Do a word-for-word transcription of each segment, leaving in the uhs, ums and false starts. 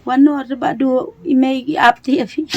Wan noh te ba du i mei ki ap te ïa phi.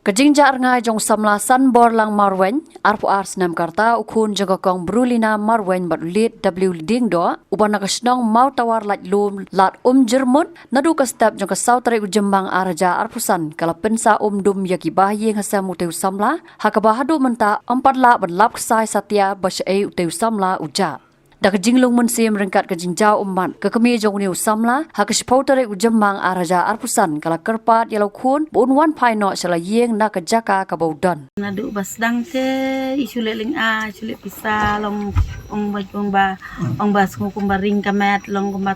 Ka jingjah rngai jong u samla Sanborlang Marwein, arphew ar snem ka rta, u khun jong ka Kong Brulina Marwein bad u Late W Diengdoh, uba na ka shnong Mawtawar Laitlum, Lad Umjyrmut, naduh ka step jong ka saw tarik u Jymmang ar hajar arphew san, ka la pynsah um dum ïa ki bahaïing hasem utei u samla, ha kaba haduh mynta ym pat lah ban lap ksai satia ba shaei utei u samla u jah. Da ka jinglong mynsiem ryngkat ka jingjaw ummat, ka kmie jong une u samla, ha ka shiphew tarik u Jymmang ar hajar arphew san, ka la kyrpad ïa la u khun ba un wan phai noh sha la ïing na ka jaka kaba u don. Naduh ba sdang te i shu leh lynga, i shu leh pisa, long ong ba, ong ba, ong ba sngew kumba ring ka met, long kumba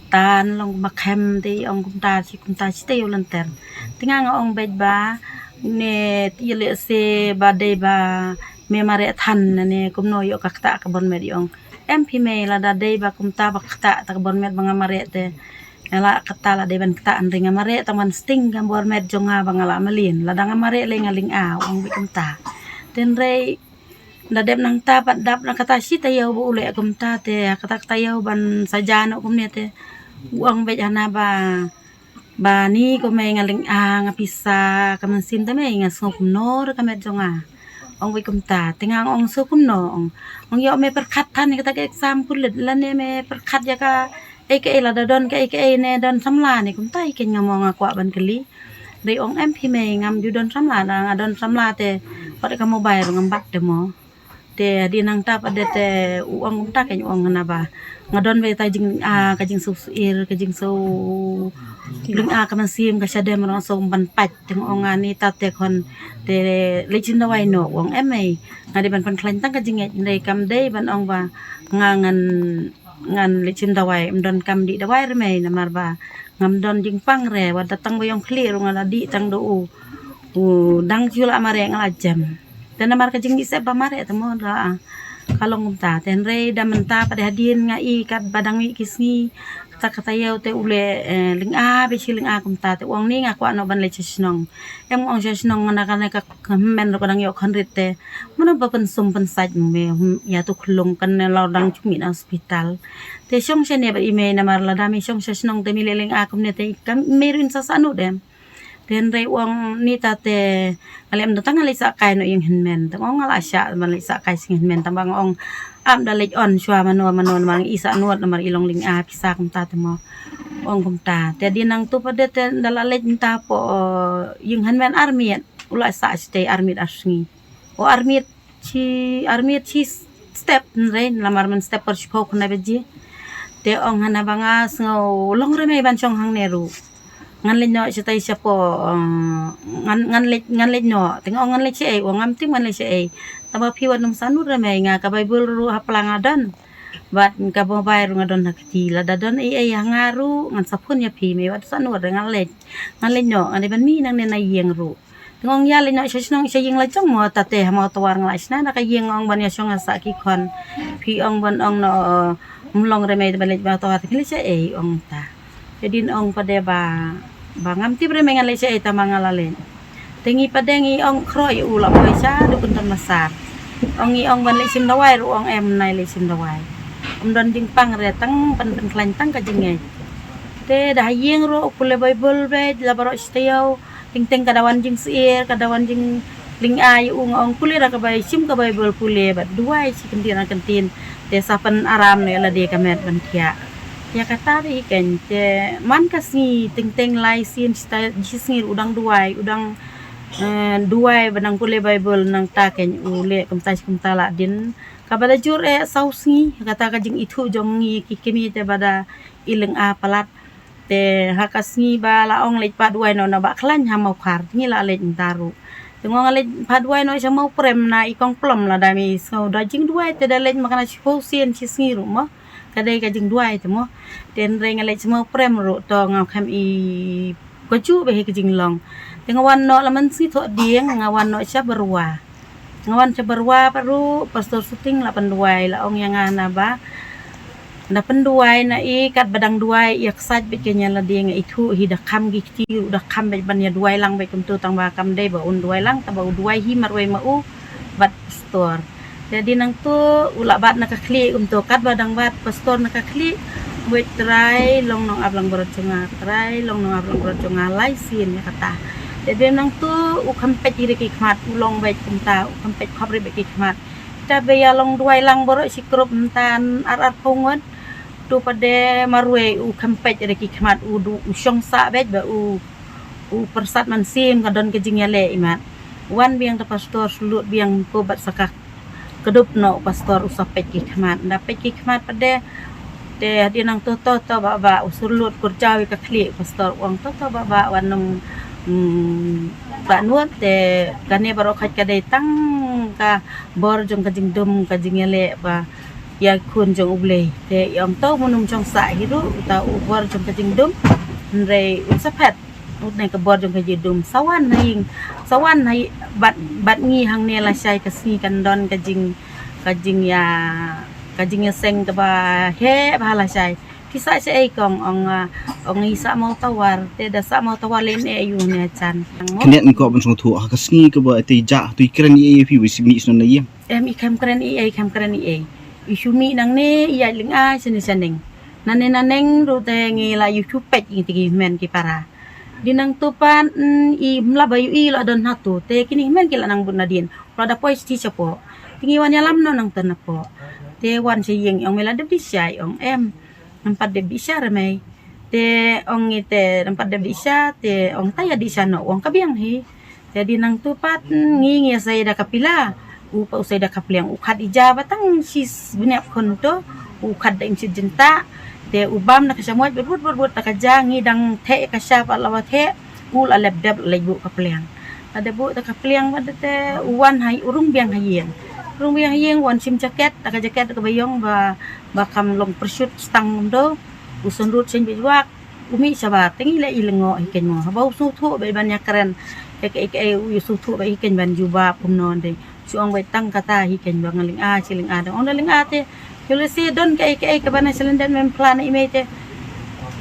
tan, long kumba khem te i ong kumta shi kumta shi te ïa u lynter. Te nga nga ong beit ba ne te ïa leh se ba dei ba me mareh than ne kumno ïoh ka ktah ka bor met, i ong em phi mei, lada dei ba kumta ba ktah ta ka bor met ba nga mareh te, nga la kata la dei ban ktah hynrei nga mareh tang ban sting ka bor met jong nga ba nga la mlien, lada nga mareh lei nga lynga, ong beit kumta. Te hynrei da dep nangta pat dap na kata shi taïew ba u leh kumta te, kata kata ïew ban saja noh kumne te u ong beit hana ba, ba ni ko mei nga lynga, nga pisa, ka mynsiem te mei nga sngew kumno re ka met jong nga, ong beit kumta. Te nga ong sngew kumno, ong, ong ïoh me pyrkhat than ïa kata ka exam pulit lane me pyrkhat ïa ka ei ka ei, lada don ka ei ka ei ne don samla ne kumta, i keiñ nga mo nga kwah ban kylli. Dei ong em phi mei, ngam ju don samla, da nga don samla te pat ka mobile ruh ngam bat te mo. Te hadien nangta pat de te u ong kumta keiñ, u ong hana ba nga don beit ta jing, ah, ka jingsngewsih, ka jingsngew lynga, ka mynsiem ka shadem ruh nga sngew ban pait. Te nga ong ani ta te khun te leit shim dawai noh, u ong em mei, nga dei ban pynkhlaiñ tang ka jingngeit, hynrei kam dei ban ong ba nga ngan ngan leit shim dawai, ym don kam dih dawai re mei, namar ba ngam don jingpang re, wat da tang ba ïong khlieh ruh nga la dih tang da u, u dang shu la mareh nga la jem. Te namar ka jingmih sep ba mareh te mo da, ah, ka long kumta. Te hynrei da mynta pat de hadien nga i kat ba dang mih ki sngi, kata kata ïew te u leh, eh, lynga, beit shi lynga kumta. Te u ong ni nga kwah noh ban leit sha shnong. Em, ong sha shnong na kane ka hynmen ruh ka dang ïoh khynrit te mano ba pynsum pynsait me, hmm, ïa tu khlung kan ne la dang jumit na hospital. Te shong shane bad i mei, namar lada me shong sha shnong te me leh lynga kumne te kam me ruh in sa sah nud em. Te hynrei u ong ni ta te nga leh, ym don tang nga leit sah kai noh ïing hynmen. Te nga ong nga la shah ban leit sah kai sngi hynmen, tang ba nga ong ap da leit on shuwa mano mano namar i sah nud namar i long lynga pisa kumta te mo. Ong kumta. Te hadien nangtu pat de te da la leit mynta hapoh ïing hynmen ar miet. U la sah shatei ar miet ar sngi. O ar miet shi, ar miet shi step, hynrei namar mynstep por shiphew khyndai baje. Te ong hana ba nga sngew long re mei ban shong hangne ruh. Ngan leit noh shatai shapoh, eh, ngan, ngan leit, ngan leit noh. Te nga ong ngan leit shaei, u ong ngam tip ngan leit shaei. Tang ba phi wat nym sah nud re mei, nga ka Baibl ruh ha pla nga don. Bad ka mobile ruh nga don ha kti, lada don ei ei ha nga ruh ngan sa phone ïa phi, mei wat sah nud re, ngan leit. Ngan leit noh, ngan dei ban mih nangne na ïing ruh. Te nga ong ïa leit noh sha shnong sha ïing la jong mo, ta te ha Mawtawar nga la shna na ka ïing, nga ong ban ïa shong ha sah ki khun. Phi ong ban ong noh, eh, ym long re mei te ban leit Mawtawar, te phi leit shaei, ong ta. Te hadien ong pat de ba, ba ngam tip re mei ngan leit shaei, tang ba nga la leit. Te ngi pat de ngi ong khroh ïa u, la poi sha dukun Ton Masar. Ong ngi ong ban leit shim dawai ruh, ong em, nai leit shim dawai. Ym don jingpang re, tang ban pynkhlaiñ tang ka jingngeit. Te da ha ïing ruh u pule Baibl beit la baroh shi taïew. Teng teng ka da wan jingsyier, ka da wan jinglynga ïa u, nga ong pule da ka Bai, shim ka Baibl pule bad duwai shi kyntien ar kyntien. Te sa pynaram noh ïa lade ka met ban thiah. Ïa kata beit hi keiñ, te man ka sngi teng teng lai sien shi ta, shi sngi ruh u dang duwai, u dang, eh, duwai ba dang pule Baibl, nangta keiñ u leh kumta shi kumta la dien. Kaba da jur eh saw sngi, kata ka jingithuh jong ngi ki kmie te ba da i lynga palat. Te ha ka sngi ba la ong leit phah duwai noh na Bah Khlaiñ ha Mawkhar, te ngi la leit mynta ruh. Te nga ong leit phah duwai noh sha Mawprem na i Kong Plom, lada me sngew da jingduwai te da leit ma, kane shiphew sien shi sngi ruh mo. Ka dei ka jingduwai te mo. Te hynrei nga leit sha Mawprem ruh to nga khlem i kajuh beit hi ka jinglong. Te nga wan noh la mynsngi Thohdieng, nga wan noh sha Byrwa. Nga wan sha Byrwa pat ruh, Pastor Suting la pynduwai, la ong ïa nga hana ba da pynduwai na i, katba dang duwai ïa ksait beit keiñ ïa lade, nga ithuh hi da kham ki kti ruh, da kham beit ban ïa duwai lang beit kumto, tang ba kam dei ba un duwai lang, tang ba u duwai hi marwei ma u bad pastor. Te hadien nangtu u la bat na ka khlieh kumto, katba dang bat pastor na ka khlieh, wait, Trai long nong ap lang barot jong nga, Trai long nong ap lang barot jong nga, lai sien ïa kata. Te hadien nangtu u kham peit ïa ki khmat, u long beit kumta, u kham peit khop ri beit ki khmat. Te ba ïa long duwai lang barot shi krup mynta ar ar phew ngut. Tu pat de marwei u kham peit ïa ki khmat, u du u shong sah beit ba u u pyrsad mynsiem ka don ka jingïaleh imat. Wan biang da pastor, shu lut biang ko bad sa ka kdup noh u pastor u sa peit ki khmat. Nda peit ki khmat pat de, te hadien nangtu to to ba ba u shu lut kur jaw ïa ka khlieh u pastor, u ong to to ba ba wan nong, mm, ba nud, te kane baroh khoit ka dei tang ka bor jong ka jingdum ka jingïaleh ba ïa khun jong U Blei. Te ïa ong to mynta um shong sah hi ruh, uta u bor jong ka jingdum, hynrei u sa phet. Ut ne ka bor jong ka jingdum. Sa wan ha ïing, sa wan ha ïing, bad, bad ngi hangne lashai ka sngi kan don ka jing, ka jingïa, ka jingïaseng kaba heh bha lashai. Phi sah shaei kong, ong, ah, ong ngi sah Mawtawar, te da sah Mawtawar lehse ïa u ne chan. Kane ngi kwah ban sngewthuh ha ka sngi kaba te ja, to i kren ïa phi, wi simi snon na ïing. Em, i kham kren ïa, i kham kren ïa. I shu mih nangne ïa lynga shane shaneng. Nangne naneng ruh te ngi la ïoh shu peit ïa ki hynmen ki para. Hadien nangtu pat, mm, i mla ba ïohi la don hato, te kine hynmen ki la nang bud nadien. La da poi sha shapoh. Te ngi wan ïalam noh nangta napoh. Te wan sha ïing, ong me la dep dih sha, ong em. Ngam pat dep dih sha re mei. Te ong ngi te ngam pat dep dih sha, te ong ta ïa dih sha noh, ong ka biang hi. Te hadien nangtu pat, mm, ngi ngi ïa sei da ka pila. U pat u sei da ka pliang, u khat i ja ba tang shi bniap khun to, u khat da im shi jynta. Te u bam da ka shamoit, bud bud bud bud da ka ja, ngi dang theh ka sha pat la wa theh, u la lep dep la leit buh ka pliang. La dep buh da ka pliang bad te u wan ha, u rung biang ha ïing. Rung biang ha ïing, wan shim jaket, da ka jaket kaba ïong ba, ba kham long pyrshut stang kumto. U sngewrut shen beit wak, u mih shabar, te ngi la i lyngngoh hi keiñ mo. Haba u sngewthuh beit ban ïa kren. Te kaei kaei u sngewthuh beit hi keiñ ban jubab kumno de. Shu ong beit tang kata hi keiñ ba nga lynga, shi lynga dang ong da lynga te. Ïoh lehse don kaei kaei kaba na shalyndet mem phla na i mei te.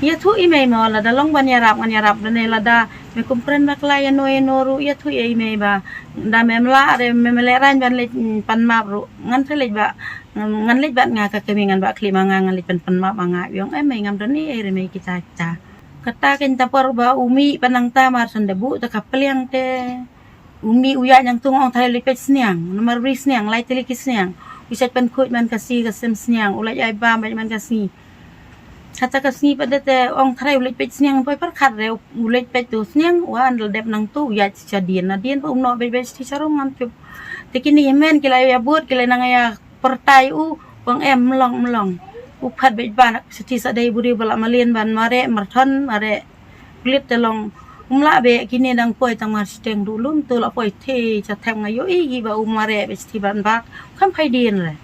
Ïathuh i mei mo, lada long ban ïarap ngan ïarap, lane lada me kum kren bakla ïano ïano ruh ïathuh ïa i mei ba. Da mem lah re mem lehraiñ ban leit, mm, pan map ruh. Ngan sa leit ba, ngan, ngan leit bad nga ka kmie ngan ba khlieh ma nga, ngan leit pan pan map ma nga. Ïong em mei ngam don ei ei re mei kita kita. Kata keiñ ta por ba u mih pat nangta mar shen da buh ta ka pliang te. U mih u ïaid nangtu, nga ong tharai u leit peit sniang, namar u ri sniang, lai tylli ki sniang. U shait pynkhuid man ka sngi ka sem sniang, u leit ai bam beit man ka sngi. Kata ka sngi pat de te ong tharai u leit peit sniang, poi pyrkhat re, u leit peit tu sniang, wan la dep nangtu, u ïaid shadien, nadien pat u noh beit beit shathie sharum ngam shup. Te kine hynmen ki la ïa bud, ki la nang ïa pyrta ïa u, u ong em, mlong, mlong. U phet beit ba shathie shadei, u briew ba la mlien ban mareh, myrthon, mareh. Klet te long, um lah beh, kine dang poi tang mar shiteng ruh lum, to la poi te, sha them nga ïohi hi ba u mareh beit shathie ban bak, kham phai dien re.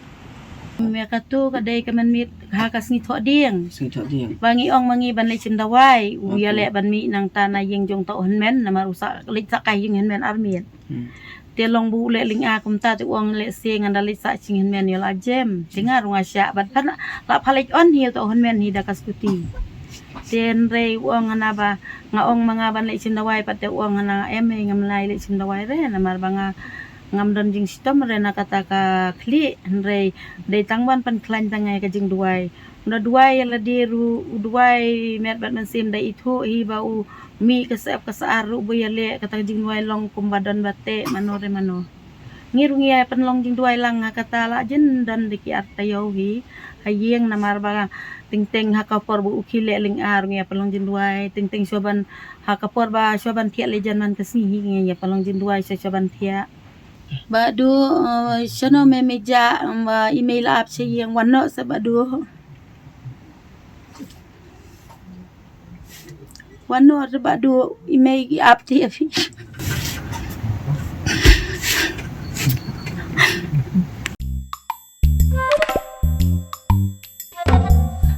Me katu ka dei ka mynmiet ha ka sngi Thohdieng. Sngi Thohdieng. Ba ngi ong ma ngi ban leit shim dawai, u ïaleh ban mih nangta na ïing jong uta u hynmen, namar u sah leit sah kai ïing hynmen ar miet. Hmm. Te long ba u leh lynga kumta te u ong lehse ngan da leit sah shim hynmen ïa la jem. Te nga ruh nga shah bad pha la pha leit on hi uta u hynmen hi da ka skuti. Te hynrei u ong hana ba nga ong ma nga ban leit shim dawai pat te u ong hana em ei ngam lah leit shim dawai re namar ba nga ngam don jingshitom re na kata ka khlieh hynrei dei tang ban pynkhlaiñ tang ïa ka jingduwai. Ynda duwai ïa lade ruh, u duwai met bad mynsiem da ithuh hi ba u mih ka sep ka sar ruh ba ïaleh kata ka jingduwai long kumba don ba teh mano re mano. Ngi ruh ngi ïa pynlong jingduwai lang ha kata la jin don da ki ar taïew hi. Ha ïing namar ba teng teng ha ka por ba u khie leh lynga ruh ngi ïa pynlong jingduwai, teng teng shuwa ban ha ka por ba shuwa ban thiah leh jan man ka sngi hi ngi ïa pynlong jingduwai shuwa shuwa ban thiah. Bah Duh, eh, shano me me jah, ba i mei la ap sha ïing, wan noh seh Bah Duh. Wan noh re Bah Duh, i mei i ap te ïa phi.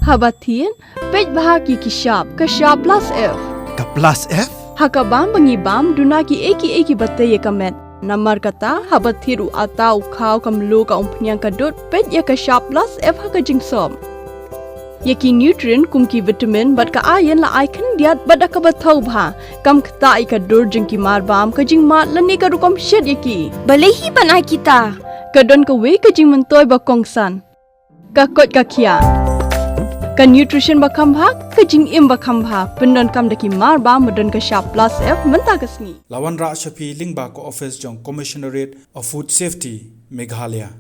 Haba thied, peit bha ki ki shap, ka shap plus F. Ka plus F? Ha ka bam ba ngi bam, duna kiei kiei kiba tei ïa ka met. Namar kata, haba thied u atta, u khaw, ka mluh, ka umphniang, ka dud, peit ïa ka shap plus F ha ka jingsop. Ïa ki nutrient kum ki vitamin bad ka iron la ai khyndiat bad da kaba thaw bha. Kam ktah ïa ka dur jong ki marbam, ka jingmad lane ka rukom shet ïa ki. Balei hi ban ai kita? Ka don kawei ka jingmyntoi ba kongsan, ka koit ka khiah. Ka nutrition ba kham bha, ka jingim ba kham bha, pyndonkam da ki mar ba ma don ka shap plus F mynta ka sngi. La wanrah sha phi lyngba ka office jong Commissionerate of Food Safety, Meghalaya.